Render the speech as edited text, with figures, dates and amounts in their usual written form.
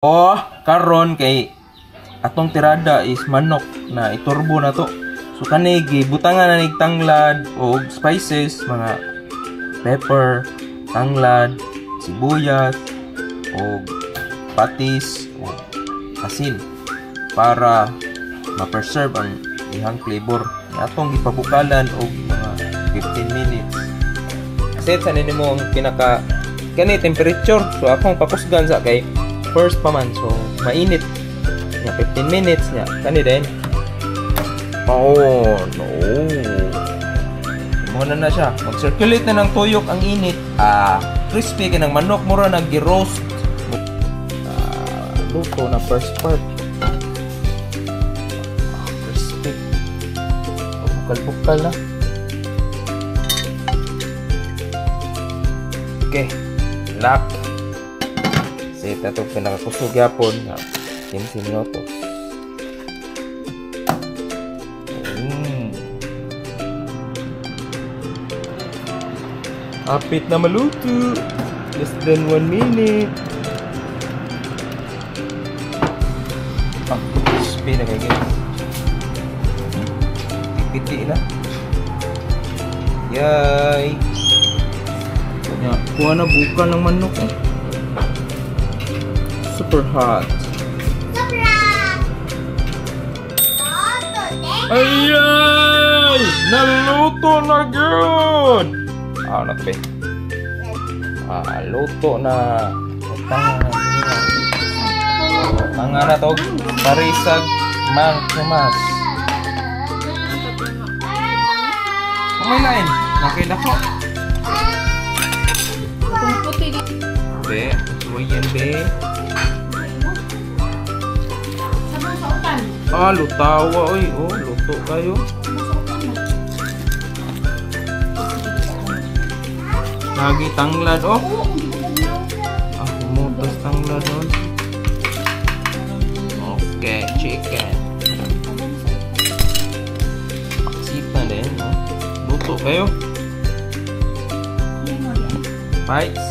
Oh, karon kay atong tirada is manok na iturbo na to. So kani gibutangan na nig tanglad og spices, mga pepper, tanglad, sibuyas, og patis, og asin para ma-preserve ang ihang flavor. Atong gipabukalan og mga 15 minutes. Set sa nimo ang pinaka kani temperature. So akong pakusgan sa kay first pa man, so mainit nya 15 minutes nya kani din. Oh no, mo na na siya mag-circulate na ng tuyok ang init. Crispy kay ng manok, mura nag roast. Luto na first part. Crispy, bukal-bukal na. Okay, lock. Set na ito, pinakakusog yapon nga 15 minutos. Apit na maluto. Less than 1 minute. Crispy na kayo guys. Pipiti na. Yay! Kuha na buka ng manok eh. Super hot. Ayay! Naluto na gyud! Na to be. Luto na. Tanga na to. Parisag Mang Tomas. Kamay lain. Nakita ko. Be, suwayan be. Lutawa oy. Oh, luto kayo. Lagi tanglad oh. Mutas tanglad oh. Okay, chicken. Paksita din oh. Luto kayo. Bites.